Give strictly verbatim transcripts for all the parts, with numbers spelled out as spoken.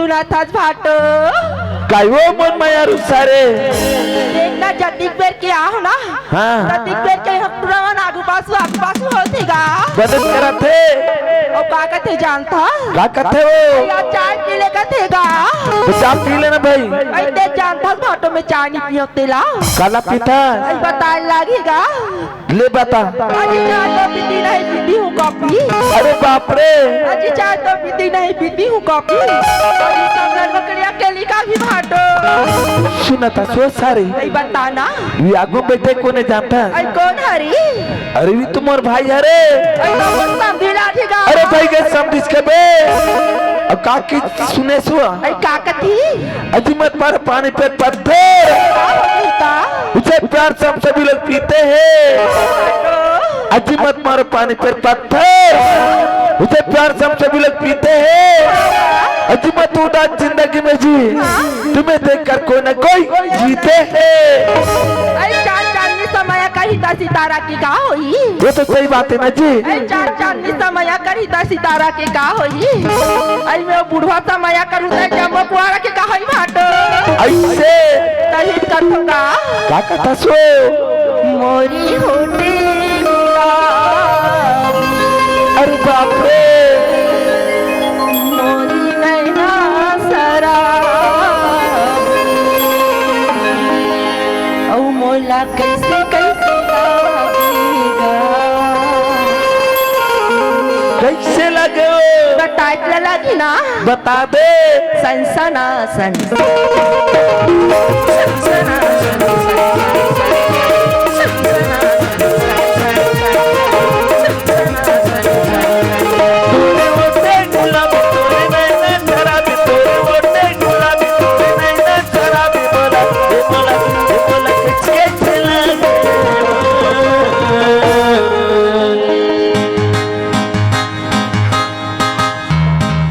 सुनत हस भाटो? काय वो मोर मया रुसा रे? देख ना, जतिक बेर के आहो ना, हाँ। जतिक बेर के हम टूरा मन आगू पासू, आगू पासू होथे गा। मदद करत हे। अउ का कथे जानत हस? का कथे वो? या चाय पी ले कथे गा। तो चाय पी लेना भाई। अइ ते जानत हस भाटो, मैं चाय नहीं पियो तेला। काला पीथस? अइ बताए लागही गा। ले बता। अजी चाय तो पीती नहीं पीती हूँ कॉफी। अरे बाप रे। अजी चाय तो पीती नहीं पीती हूँ कॉफी। अजी सब लड़का करिया के लिखा भी भाटो। सुनत हस वो सारी। नहीं बता ना। ये आगू बैठे कोने जानत हस? अरे कौन हरी? अरे ये तो मोर भाई हरे। अरे तो मोर समधी लाठी गा। अरे भाई के समधिस के बे। अब का की सुने सुआ? अरे का कथी? अजी मत मार पानी पे पत्थर। का होही का? उसे प्यार से हम सभी लोग पीते हैं। अजी मत मारो पानी पर पत्थर, उसे प्यार से हम सभी लोग पीते हैं। अजी मत उदास जिंदगी में जी, तुम्हें देखकर कोई ना कोई जीते हैं। अरे चार चांदनी समय कही त सितारा के का होही? ये तो सही बात है ना जी। अरे चार चांदनी समय कही त सितारा के का होही? अरे मैं बुढ़वा समय करू त जम्मो कुआरा के का होही भाटो? ऐसे। तही कथो का? का कथस वो? मोरी होठे गुलाबी। अरे बाप रे। मोरी नैना शराबी। अउ मोला कैसे कैसे लागेगा। कैसे लगे वो? बताए ला लागी ना। बता दे। सनसना सन।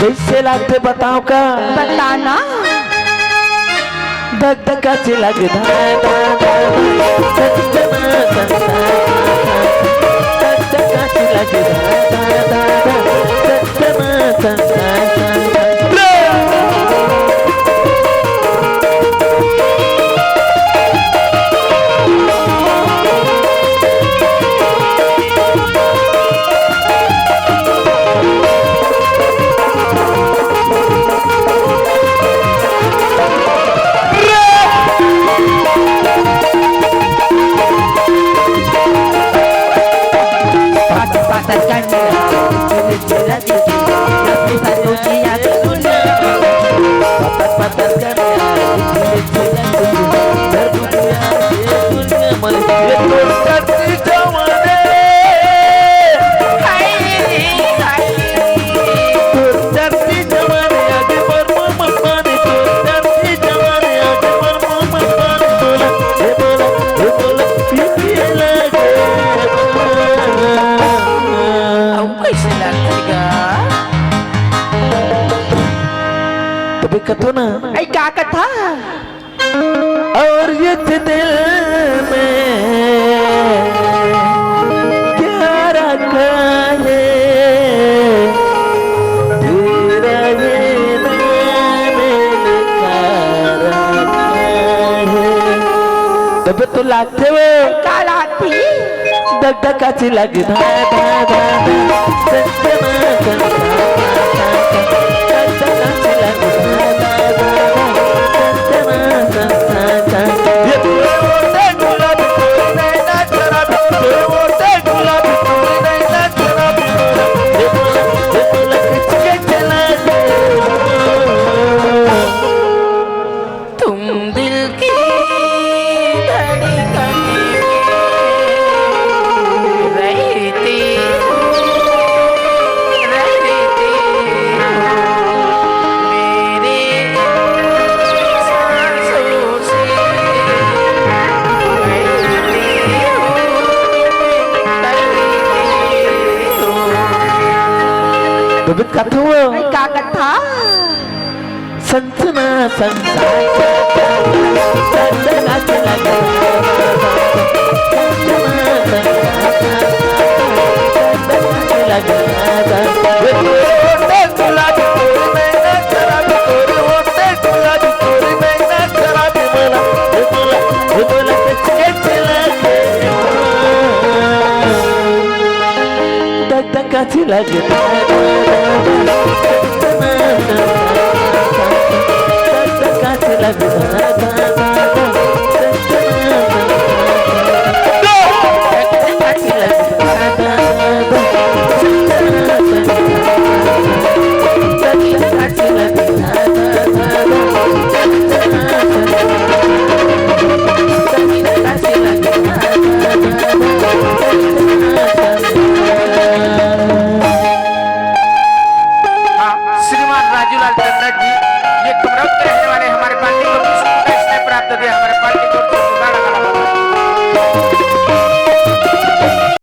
कैसे लागथे बताओ का? बता ना। धक धक काचे लागे धा, धा, धा, धा। धक धक काचे लागे धा, धा, धा, धा। धक धक काचे लागे धा, धा, धा, धा। धक धक काचे लागे धा, धा, धा, धा। अउ कइसे लगथे गा? तभे कथो ना। अई का कथा? और ये दिल में क्या रखा है, तेरा ये नाम लिखा रखा है। तभे तो लागथे वो। का लागथे? धक धक काचे लागे धा, धा, धा, धा। तुम दिल की धड़कन रहती हो, रहती हो मेरे सांसों से, रहती हो, रहती हो। तो भी कथुआ। का कथा? संसना संसार।